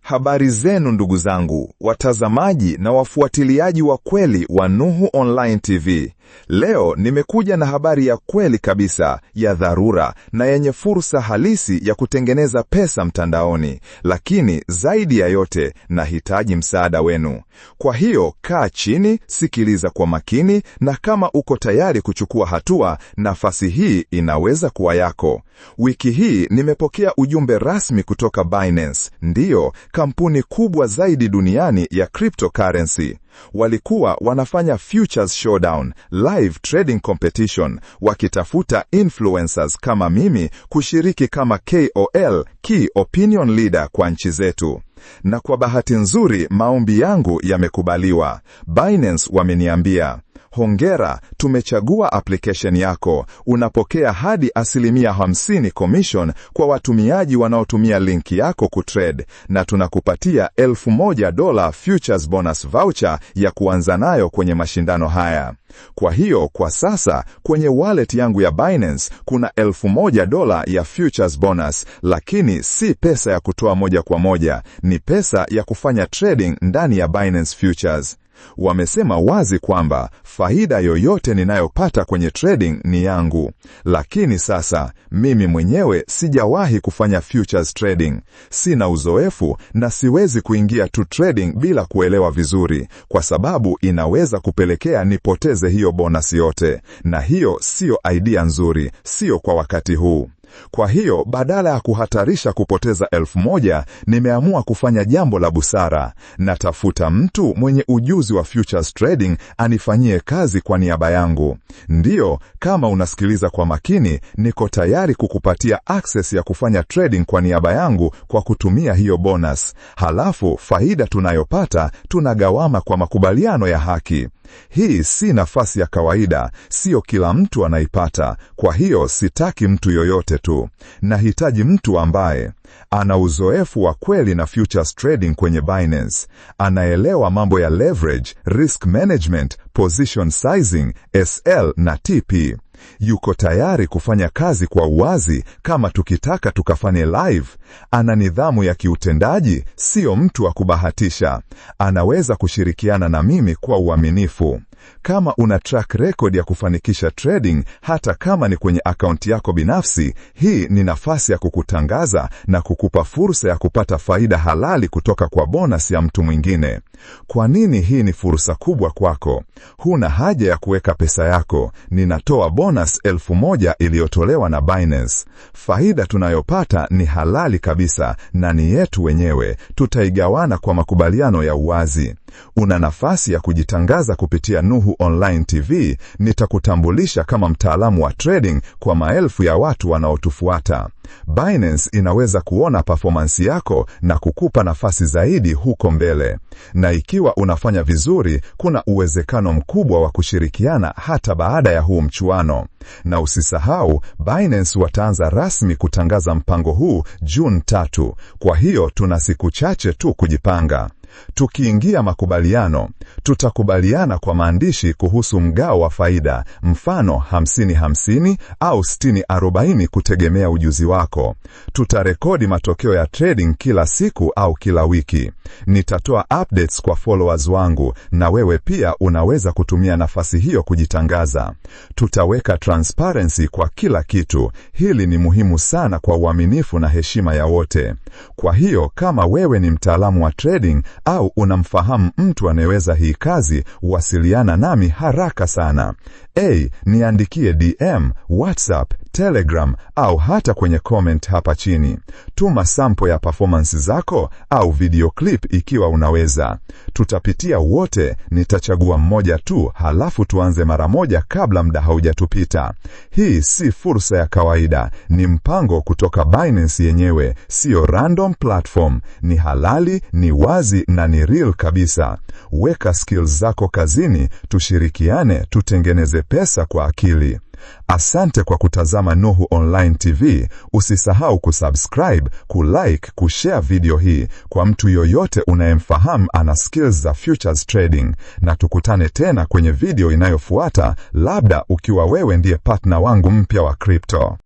Habari zenu ndugu zangu, watazamaji na wafuatiliaji wa kweli wa Nuhu Online TV. Leo nimekuja na habari ya kweli kabisa, ya dharura na yenye fursa halisi ya kutengeneza pesa mtandaoni. Lakini zaidi ya yote, nahitaji msaada wenu. Kwa hiyo kaa chini, sikiliza kwa makini, na kama uko tayari kuchukua hatua, nafasi hii inaweza kuwa yako. Wiki hii nimepokea ujumbe rasmi kutoka Binance, ndiyo kampuni kubwa zaidi duniani ya cryptocurrency. Walikuwa wanafanya Futures Showdown, live trading competition, wakitafuta influencers kama mimi kushiriki kama KOL, Key Opinion Leader kwa nchi zetu. Na kwa bahati nzuri maombi yangu yamekubaliwa. Binance wameniambia, "Hongera, tumechagua application yako. Unapokea hadi 50% commission kwa watumiaji wanaotumia link yako kutrade, na tunakupatia $1,000 futures bonus voucher ya kuanza nayo kwenye mashindano haya." Kwa hiyo kwa sasa kwenye wallet yangu ya Binance kuna $1,000 ya futures bonus, lakini si pesa ya kutoa moja kwa moja, ni pesa ya kufanya trading ndani ya Binance Futures. Wamesema wazi kwamba faida yoyote ninayopata kwenye trading ni yangu. Lakini sasa mimi mwenyewe sijawahi kufanya futures trading, sina uzoefu na siwezi kuingia tu trading bila kuelewa vizuri, kwa sababu inaweza kupelekea nipoteze hiyo bonus yote, na hiyo siyo idea nzuri, sio kwa wakati huu. Kwa hiyo badala ya kuhatarisha kupoteza 1,000, nimeamua kufanya jambo la busara. Natafuta mtu mwenye ujuzi wa futures trading anifanyie kazi kwa niaba yangu. Ndiyo, kama unasikiliza kwa makini, niko tayari kukupatia access ya kufanya trading kwa niaba yangu kwa kutumia hiyo bonus. Halafu faida tunayopata tunagawana kwa makubaliano ya haki. Hii si nafasi ya kawaida, sio kila mtu anaipata. Kwa hiyo sitaki mtu yoyote tu. Nahitaji mtu ambaye ana uzoefu wa kweli na futures trading kwenye Binance, anaelewa mambo ya leverage, risk management, position sizing, SL na TP. Yuko tayari kufanya kazi kwa uwazi kama tukitaka tukafanye live. Ana nidhamu ya kiutendaji, sio mtu wa kubahatisha. Anaweza kushirikiana na mimi kwa uaminifu. Kama una track record ya kufanikisha trading, hata kama ni kwenye akaunti yako binafsi, hii ni nafasi ya kukutangaza na kukupa fursa ya kupata faida halali kutoka kwa bonus ya mtu mwingine. Kwa nini hii ni fursa kubwa kwako? Huna haja ya kuweka pesa yako. Ninatoa bonus 1,000 iliyotolewa na Binance. Faida tunayopata ni halali kabisa na ni yetu wenyewe. Tutaigawana kwa makubaliano ya uwazi. Una nafasi ya kujitangaza kupitia Nuhu Online TV. Nitakutambulisha kama mtaalamu wa trading kwa maelfu ya watu wanaotufuata. Binance inaweza kuona performance yako na kukupa nafasi zaidi huko mbele. Na ikiwa unafanya vizuri, kuna uwezekano mkubwa wa kushirikiana hata baada ya huu mchuano. Na usisahau, Binance wataanza rasmi kutangaza mpango huu Juni 3. Kwa hiyo tuna siku chache tu kujipanga. Tukiingia makubaliano, tutakubaliana kwa maandishi kuhusu mgao wa faida, mfano 50-50 au 60-40 kutegemea ujuzi wako. Tutarekodi matokeo ya trading kila siku au kila wiki. Nitatoa updates kwa followers wangu na wewe pia unaweza kutumia nafasi hiyo kujitangaza. Tutaweka transparency kwa kila kitu. Hili ni muhimu sana kwa uaminifu na heshima ya wote. Kwa hiyo kama wewe ni mtaalamu wa trading au unamfahamu mtu anayeweza hii kazi, wasiliana nami haraka sana. A, niandikie DM, WhatsApp, Telegram au hata kwenye comment hapa chini. Tuma sample ya performance zako au video clip ikiwa unaweza. Tutapitia wote, nitachagua mmoja tu, halafu tuanze mara moja kabla muda haujatupita. Hii si fursa ya kawaida, ni mpango kutoka Binance yenyewe, sio random platform. Ni halali, ni wazi na ni real kabisa. Weka skills zako kazini, tushirikiane, tutengeneze pesa kwa akili. Asante kwa kutazama Nuhu Online TV. Usisahau kusubscribe, kulike, kushare video hii kwa mtu yoyote unayemfahamu ana skills za futures trading, na tukutane tena kwenye video inayofuata, labda ukiwa wewe ndiye partner wangu mpya wa crypto.